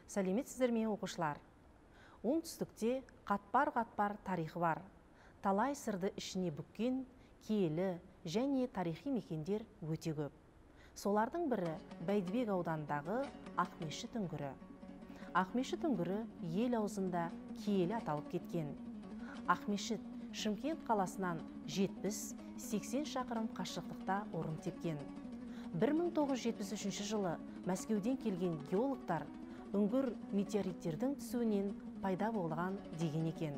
Сәлеметсіздер ме, оқушылар? Оңтүстікте қатпар-қатпар тарихы бар. Талай сырды ішіне бүккен киелі және тарихи мекендер өте көп. Солардың бірі Бәйдібек ауданындағы Ақмешіт үңгірі. Ақмешіт үңгірі ел аузында киелі аталып кеткен. Ақмешіт Шымкент қаласынан 70-80 шақырым қашықтықта орын тепкен. 1973 жылы Мәскеуден келген геологтар үңгір метеориттердің түсуінен пайда болған деген екен.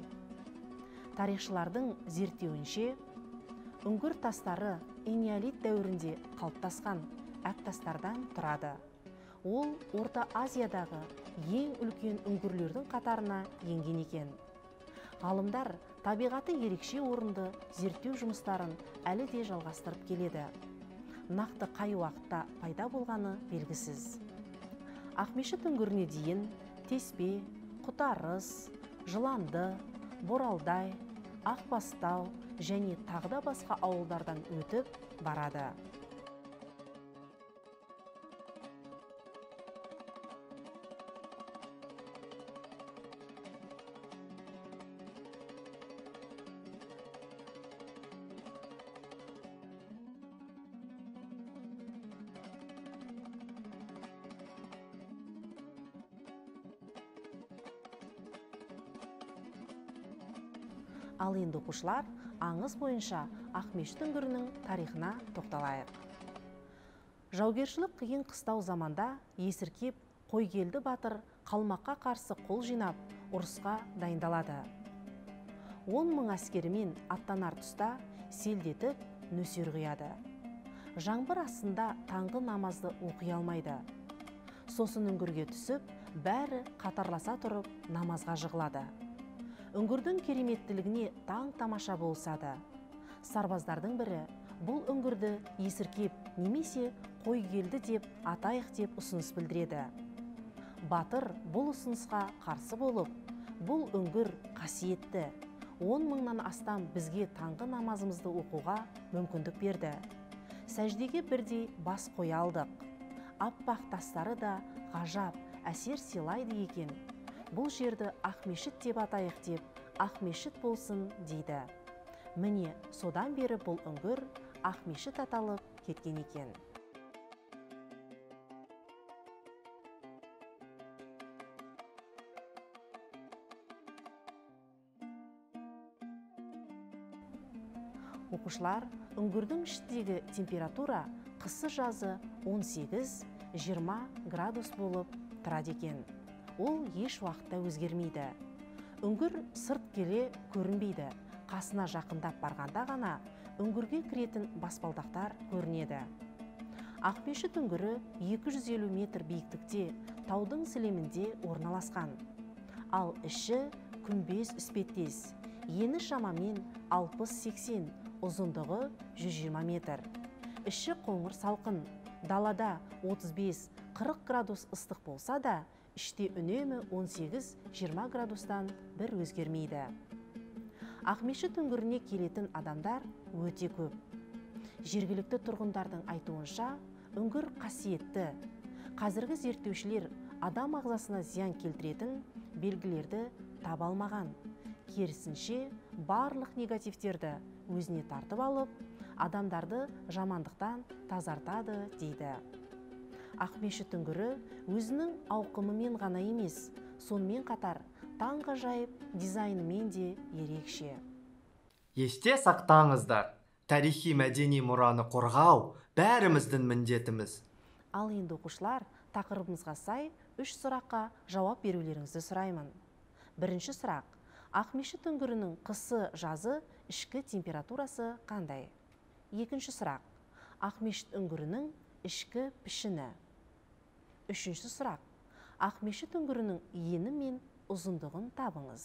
Тарихшылардың зерттеуінше, үңгір тастары энеолит дәуірінде қалыптасқан әк тастардан тұрады. Ол Орта Азиядағы ең үлкен үңгірлердің қатарына енген екен. Ғалымдар табиғаты ерекше орынды зерттеу жұмыстарын әлі де жалғастырып келеді. Нақты қай уақытта пайда болғаны белгісіз. Ақмешіт үңгіріне дейін Теспе, Құтарыс, Жыланды, Боралдай, Ақбастау және тағы да басқа ауылдардан өтіп барады. Ал енді оқушылар, аңыз бойынша Ақмешіт үңгірінің тарихына тоқталайық. Жаугершілік қиын қыстау заманда Есіркеп Қойгелді батыр қалмаққа қарсы қол жинап, ұрысқа дайындалады. 10 мың әскерімен аттанар тұста селдетіп нөсер құяды. Жаңбыр астында таңғы намазды оқи алмайды. Сосын үңгірге түсіп, бәрі қатарласа тұрып намазға жығылады. Үңгірдің кереметтілігіне таң тамаша болысады. Сарбаздардың бірі бұл үңгірді Есіркеп немесе Қойгелді деп атайық деп ұсыныс білдіреді. Батыр бұл ұсынысқа қарсы болып, бұл үңгір қасиетті, 10 мыңнан астам бізге таңғы намазымызды оқуға мүмкіндік берді. Сәждеге бірдей бас қоя алдық. Аппақ тастары да ғажап әсер сыйлайды екен. Бұл жерді Ақмешіт деп атайық деп, Ақмешіт болсын дейді. Міне, содан бері бұл үңгір Ақмешіт аталып кеткен екен. Оқушылар, үңгірдің ішіндегі температура қысы-жазы 18-20 градус болып тұрады екен. Ол еш уақытта өзгермейді. Үңгір сырт келе көрінбейді. Қасына жақындап барғанда ғана үңгірге кіретін баспалдақтар көрінеді. Ақмешіт үңгірі 250 метр биіктікте таудың сілемінде орналасқан. Ал іші күмбез іспеттес. Ені шамамен 60-80, ұзындығы 120 метр. Іші қоңыр салқын. Далада 35-40 градус ыстық болса да, іште үнемі 18-20 градустан бір өзгермейді. Ақмешіт үңгіріне келетін адамдар өте көп. Жергілікті тұрғындардың айтуынша, үңгір қасиетті. Қазіргі зерттеушілер адам ағзасына зиян келтіретін белгілерді таба алмаған. Керісінше, барлық негативтерді өзіне тартып алып, адамдарды жамандықтан тазартады дейді. Ақмешіт үңгірі өзінің ауқымымен ғана емес, сонымен қатар таңғажайып дизайнымен де ерекше. Есте сақтаңыздар, тарихи мәдени мұраны қорғау бәріміздің міндетіміз. Ал енді оқушылар, тақырыбымызға сай 3 сұраққа жауап берулеріңізді сұраймын. Бірінші сұрақ. Ақмешіт үңгірінің қысы-жазы ішкі температурасы қандай? Екінші сұрақ. Ақмешіт үңгірінің ішкі пішіні. Үшінші сұрақ. Ақмешіт үңгірінің ені мен ұзындығын табыңыз.